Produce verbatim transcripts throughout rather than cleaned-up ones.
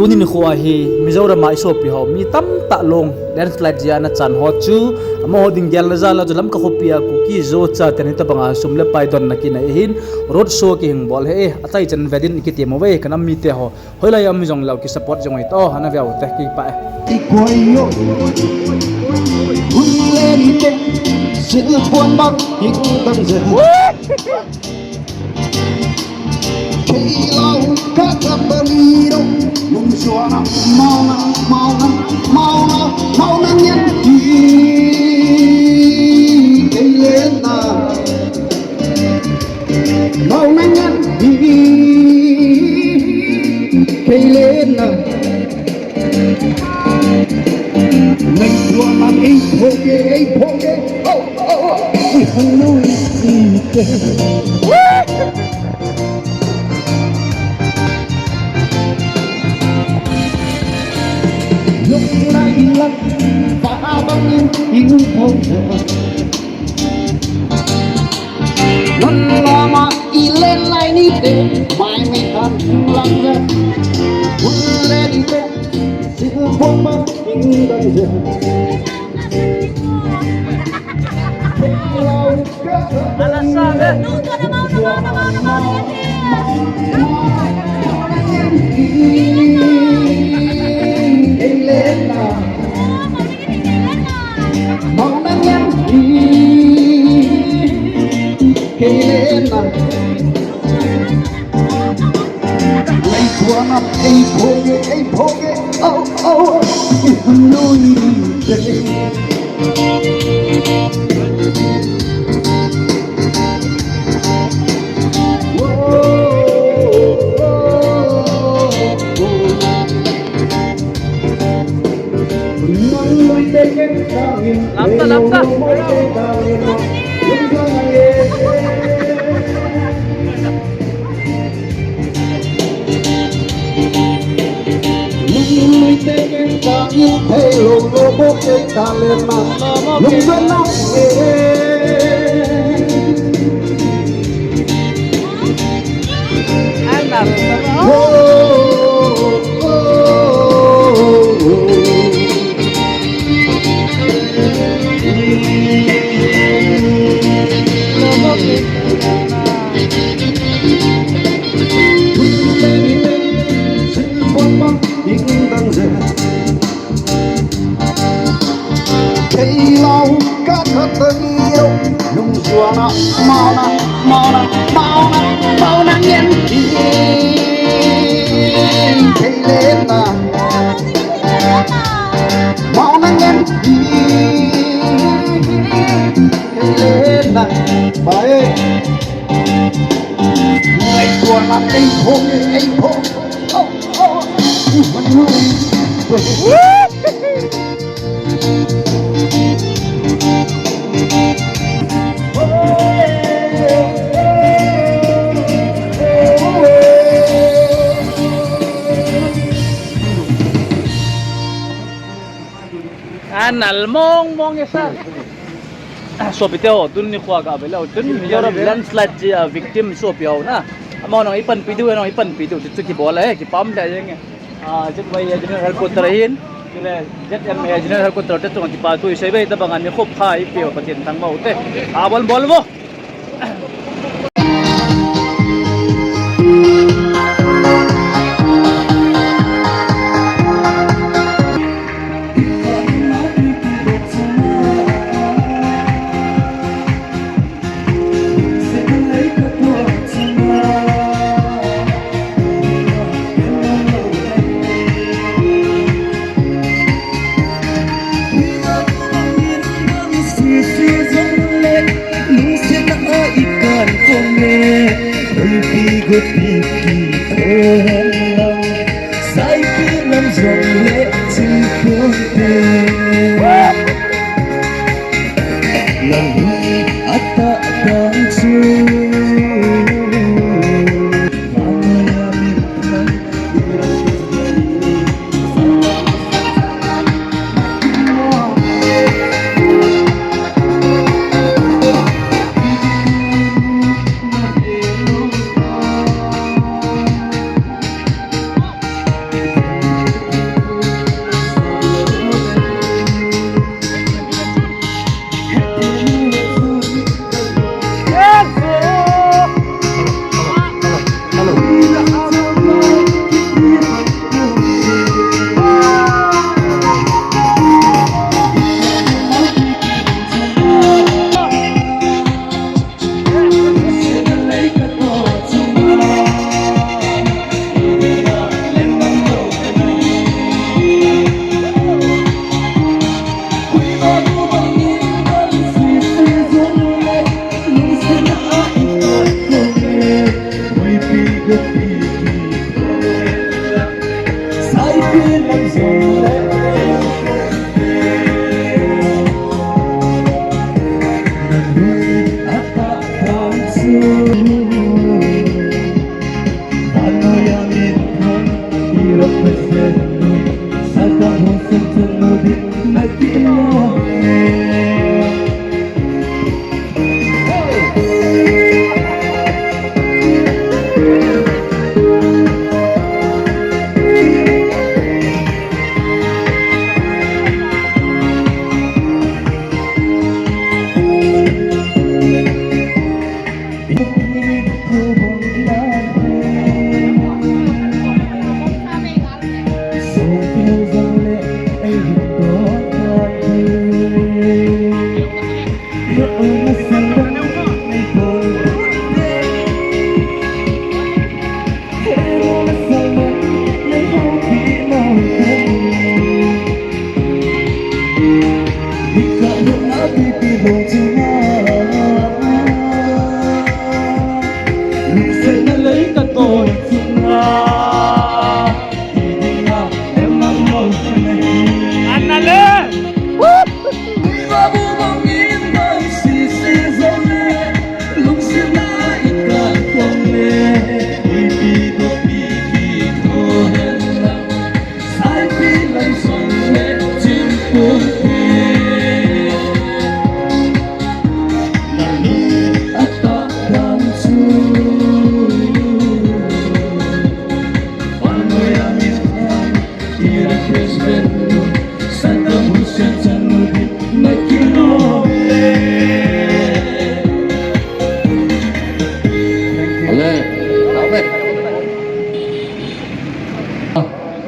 Tuni nikho a hi Mizoram a i sopi ho mi tamtah long landslide jeh a ana chan ho chu, amaho ding gel na jal a chu Lamka khopi a Kuki Zo chate ni tabang a sum le pai donna kinei ahin, road show kihing bol ahi e, atai chan ve din i kitem uve, ka nam mite ho. Hoilai a um jong leu ki support jong u hite, ana ve u hite, kipah e. I koi yo. Hun le ni te, sil pon bak, hing dang zen. Thei lou ka ka pa ni ro, lung suan a, mau na, mau na, mau na, mau na ngen. Thei le na, mau na ngen. Thei le na. Nei tua man ei phoge, ei phoge. Oh, oh, oh. I hanu i te. Lung lai lang, pa abang in, in phoge. Lon lama i len lai ni te, mai mi kan lang ja. Hun le ni te, sil pon bak, in dang ja. Ala sa be. Mau na ngen. Kei le na. Ei phoge, ei phoge, ei phoge. Oh, oh, oh. Lui. Lamta, lamta. Kei lou ka ka ta ni ro, lung suan a, mau na, mau na, mau na, mau na ngen. Kei le na, mau na ngen. Kei le na, bye. Ei phoge, ei phoge, ei phoge. Oh, oh, oh. Anal mong mong e sir. Ah, sopi te ho, tun nikho a ga ve leu, tun Mizoram landslide jeh a victim sopi ho na. Amaho nang i panpi diu, nang i panpi diu, chu chu kibol e, kipah le jeng e. Ah, Z Y A General Headquarter ahin, chule Z M A General Headquarter te chunga kipa thu i sei uve, tabang a nikho pha i peh u Pathen thangvah u te. A bol bol vo.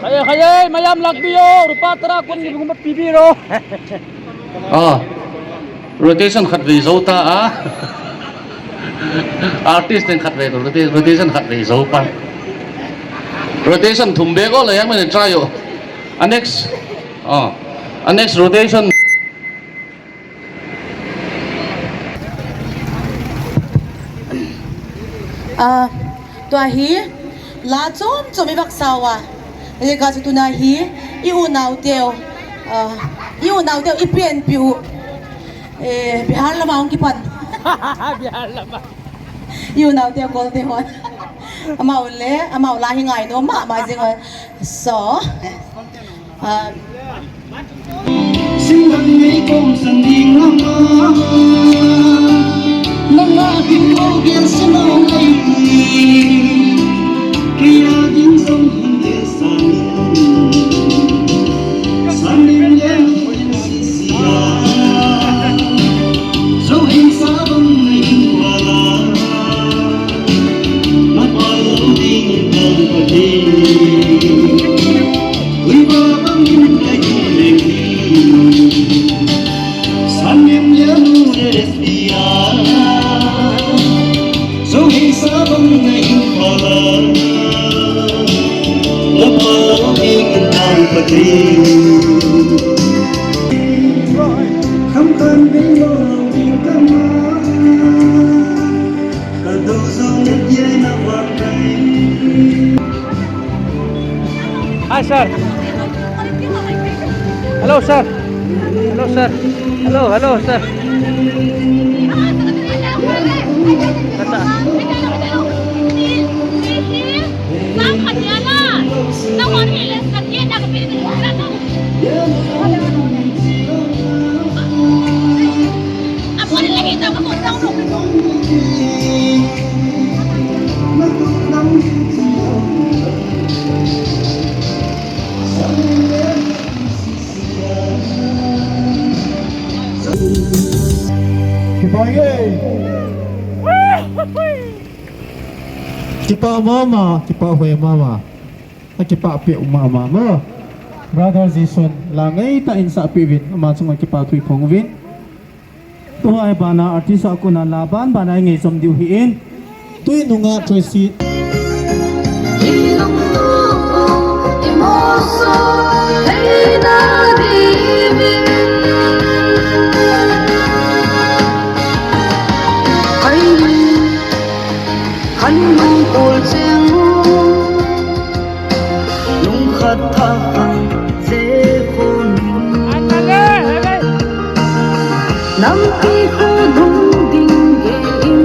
Kaya, kaya, mayam lagbi yo, rupa tara kun ni gumba pibi ro. Ah, rotation khat vei zo ta a. Artist ten khat vei, rota-, rotation khat vei zo pa. Rotation thum be ko la yang men try yo. A next. Ah, a next rotation. Ah, tua hi, la chom chom i vak sao a. Leka chu tuna hi, i unau teu, ah, i unau teu, i pian piu. Eh, Bihar lama hong kipan. Bihar lama. I unau teu kol te hon. Amau le, amau la hi ngai no ma, ma jing hon. So, ah, Singlang nei kom san ding lama. Nanga ding lo gen sano nei. Kaya ding song hinde san. San ding le sisia. So hei sabang nei wala. Kham khan vei lo ding kama. Hi, sir. Hello, sir. Hello, sir. Hello, hello, sir. Kasa. Kipa nge. Kipa mama, kipa hoi mama. Akipa pe mama mo. Brother Jason, la ngai ta in sa pe vin, ama chunga kipa thui phong vin. Tua bana artist a kona la ban bana ngei som diu hi in. Tui nunga Tracy. Khan nung kul cheng u, nung khat thah khang je khun. Nampi khu nung ding ge in,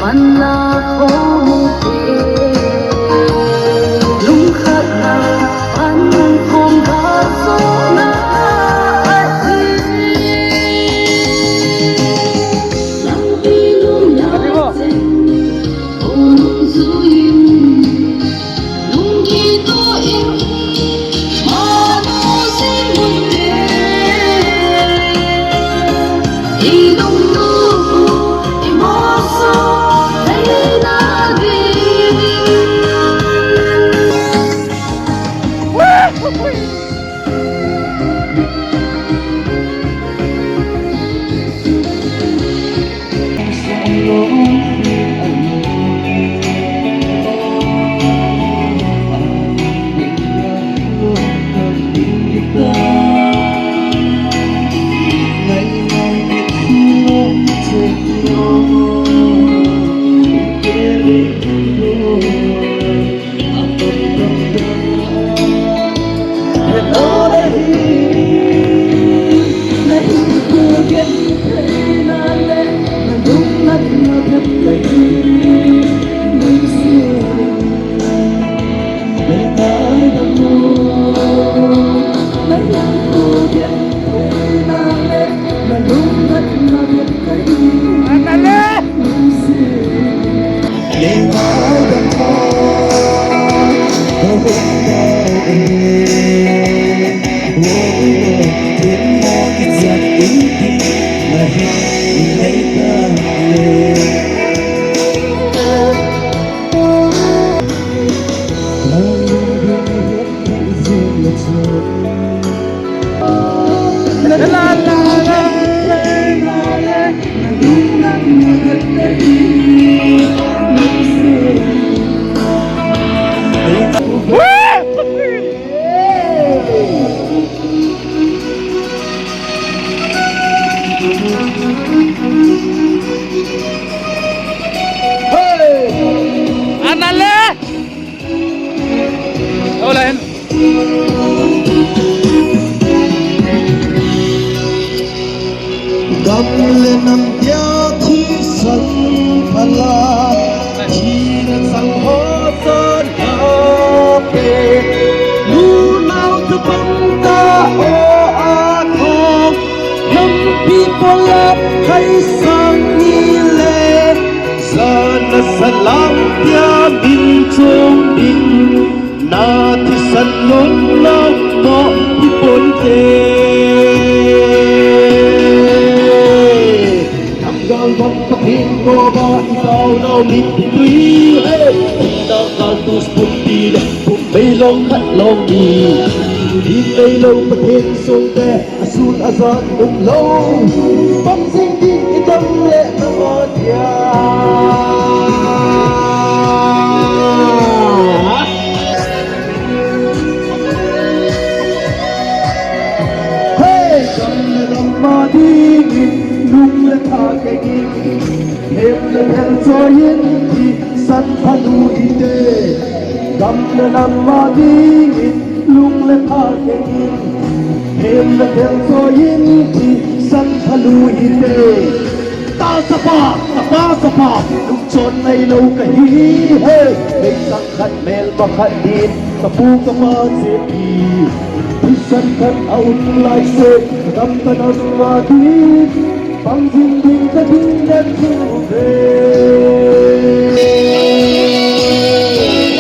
pan la khom u te. Nung khat na Anale! Hola, hen. Gam le nam tia thisan phala, thina chang ho chana pe. Nunau chu pang ta o a thong, nampi polap khai sang ni le, sana salam tia min chung ding. Na thisan lom lom mo hi pon te. Nam gal bang Pathen ko ba i tao nau min ti tui. Hey, na gal tu spun ti le, pum bei long khat long ni. Ti bei long Pathen sung te. Asun ajan umlou, pang jing ding i dam le na ma tia. Hey, dam le dam ma ding in, lung le tha kei in, hem le thel choi in, thisan phalu hite. Gam le nam ma ding in, lung le tha kei in, hem le thel choi in, thisan phalu hite. Ta sapa, sapa, sapa, lungchon neilou kahi, hey. Mei sang khat mel pakhat din, kapu kapa chepi. Thisan khat a um lai se, gam le nam ma ding. Pang jing ding ka ding den thu ve.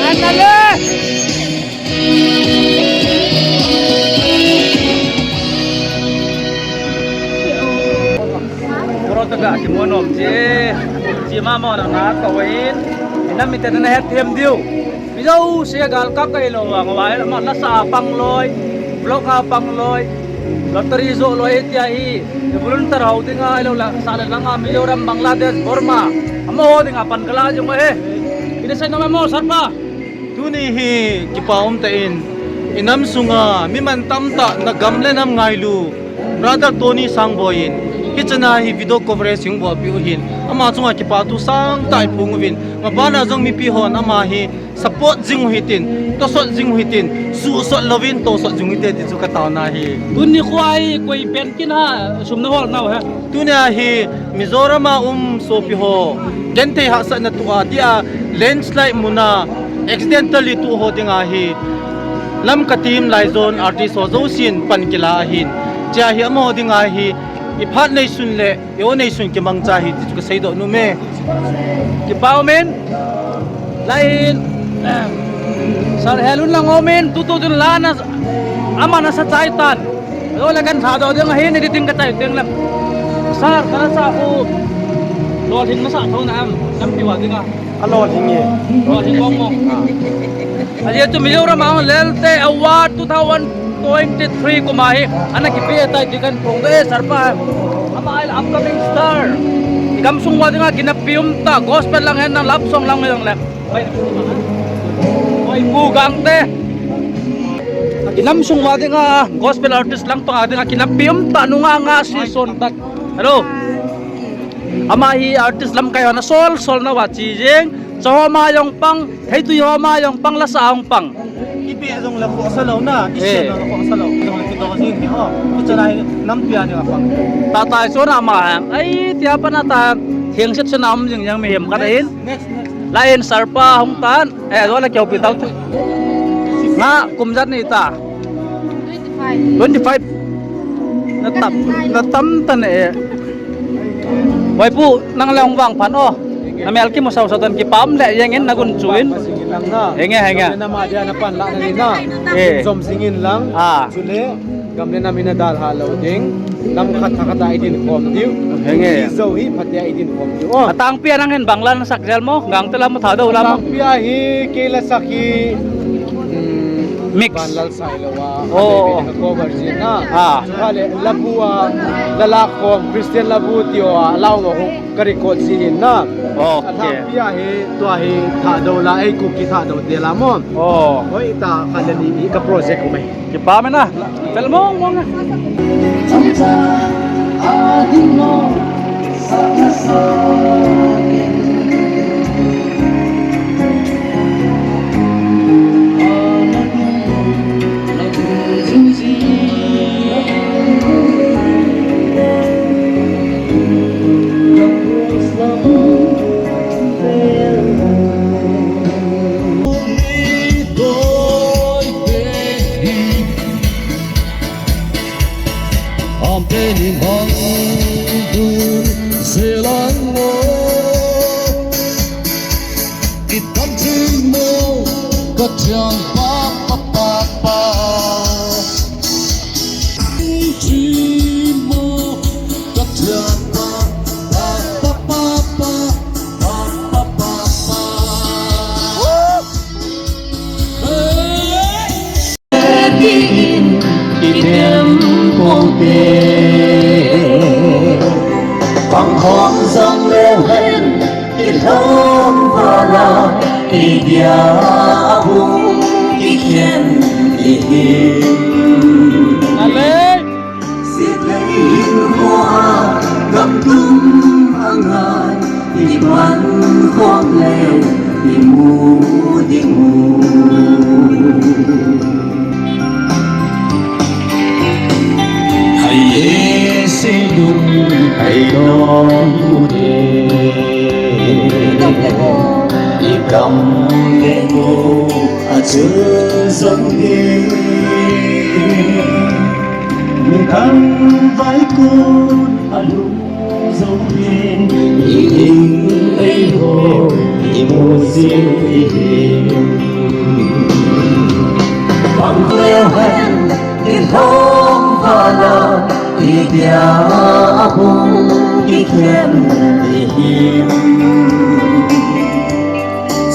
Anale! Koro to ga ki mo nom je. Ji ma mo na na ka win. Ina mi te na het them diu. Mi jouse galkap ka hilou vang, vai lama nasa a pang loi, vlog a pang loi, lottery jo loi tia hi, volunteer ho dinga hilou la, sa le langa Mizoram, Bangladesh, Burma, amaho dinga pan kala jong ahi. Ina sei nom e mo, Sir pa. Tuni hi kipa um tah in, i nam sunga mi mantam tah na gam le nam ngailu, Brother Tony Sangboi in, hiche a hi video coverage hung bolpeh u hin, ama chunga kipathu sangtah i phong uvin, mabana jong mipi hon ama hi support jing u hitin, tosot jing u hitin, suhsot louvin tosot jing u hite ti chu ka taona ahi. Tuni nikho a hi koi pen kin a sum na hol nau ham? Tuni a hi Mizoram a um sopi ho, genthei hahsatna tua dia landslide mun a accidentally tuh ho dinga hi Lamka team, Laijon artist ho jousen pan kila ahin. Hiche a hi amaho dinga hi i phat neisun le i o neisun kimangcha ahi ti chu ka seidoh nom e. Kipa um in. Lai in, Sir Helun lang um in, tutu dun la na, ama nasa chai tan. Lo la kan sa doh ding ahin, editing ka chai ding lam. Sir, ka nasa khu lolhing nasa tho na am, lampi va ding a. A lolhing e. Lolhing bong mo. Ajeh chu Mizoram a hung lel te awa. Two thousand twenty-three kum a hi ana kipe tai ti kahin phong e, Sir pa. Ama hi upcoming star. I gamsung uva dinga kineppi um tah, gospel lang hen lang, love song lang hen lang le. Oi, Pu Gangte. I gamsung uva dinga gospel artist lang panga dinga kineppi um tah, nungah nga sison tah. Hello. Ama hi artist lamkai ho ana sol sol nauva che jeng. Cha ho ma jong pang, theitui ho ma jong pang, lasa jong pang. Ipi jong le khohsa lou na, i siam jong le khohsa lou, jong le kidou jing hi ho. Hiche lai nampi a ding a pang. Tah tah chu na ama hang. Ai, tia pat na ta, thengset set na um jing jeng mihem khat ahin. Next, next, next. Lai in Sir pa hung tan. Eh, jo le keu pi tau ta. Nga kum ijat nei ta. Twenty-five. Twenty-five. Na tam, na tam tan e. Oi Pu, nang le hung vang phan o. Na mel kimu sau sau tan, kipah um le jeng in, na gunchu in. Henge, henge. Na ma dia na pan la na ni na. Eh. Jom jing in lang. Ah. Chule, gam le nam hi na dalha lou ding. Lam khat thakhat a i dinkhom diu. Henge. Mizo hi phatea i dinkhom diu. Oh. Atangpi a nang hin bang la na sak jel mo, Gangte la mo, Thadou la mo. Atangpi a hi kei la sak hi, mm, mix. Banlal Sailou a. Oh. Abei bei na ka cover jin na. Ah. Chule la bu a, la la khom, Christian la bu tiu a, la u mo hu ka record jin na. Okay. Atangpi a hi, tua hi Thadou la, ei Kuki Thadou te la mo. Oh. Hoi ta khat le ni ka project u mai. Kipah mena. Fel mong mong na. Ampeni mang du selang mo. Itam jing mo, ka thiang pa, pa, pa, pa. Jing mo, ka thiang pa, pa, pa, pa, pa. Tiin i tempo te pangkhom jong leu hen, i lhom vala, i dia a hung kikhen i hi. Sitlei hinkhoa gamtum angai, i pan khom leu i mu ding u. Hai e seidung hai dong u te, i kam le go a chu jong hi. Mikang vaikun alung jong hin, i ding eiho i mu jing i hi. Bang leu hen i lhom vala, i dia a hung kikhen i hi.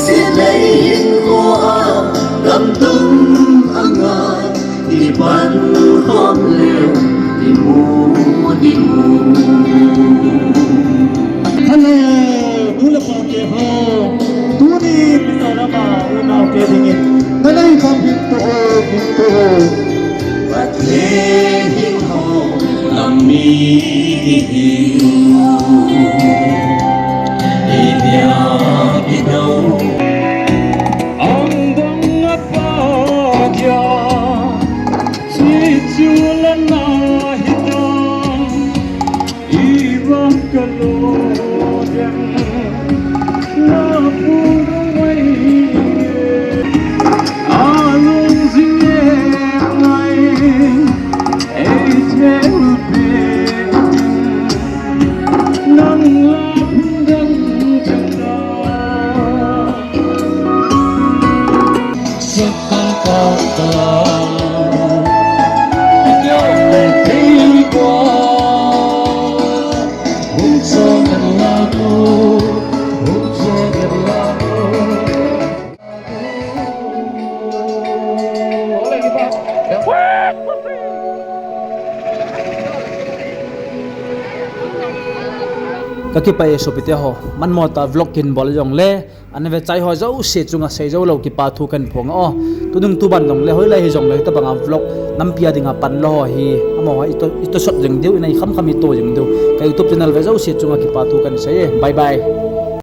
Sitlei hinkhoa gamtum angai, i pan khom leu i mu ding u. Hello, nu le pa te ho. Tuni Mizoram a unau te dingin nanei kham hin tou, hin tou. Pathen hinkho lam mi kihi u. I dia kidou. Ang dang apa dia, si chu la na hitam. Ivan kalodem na purwai alung zinge ngai ei thel pe nang lam dang chang. Kakipah e sopite ho, manmo tah vlog kin bol jongle, ana vechai ho jouse chunga seijou lou kipa thu kahin phong o. Tunung tuban jongle, hoilai hijongle, hitobanga vlog nampi a dinga panla ho hi, amaho ito, itosot jing diu, inai khamkham ito jing diu. Ka YouTube channel ve jouse chunga kipa thu kahin sei e. Bye bye.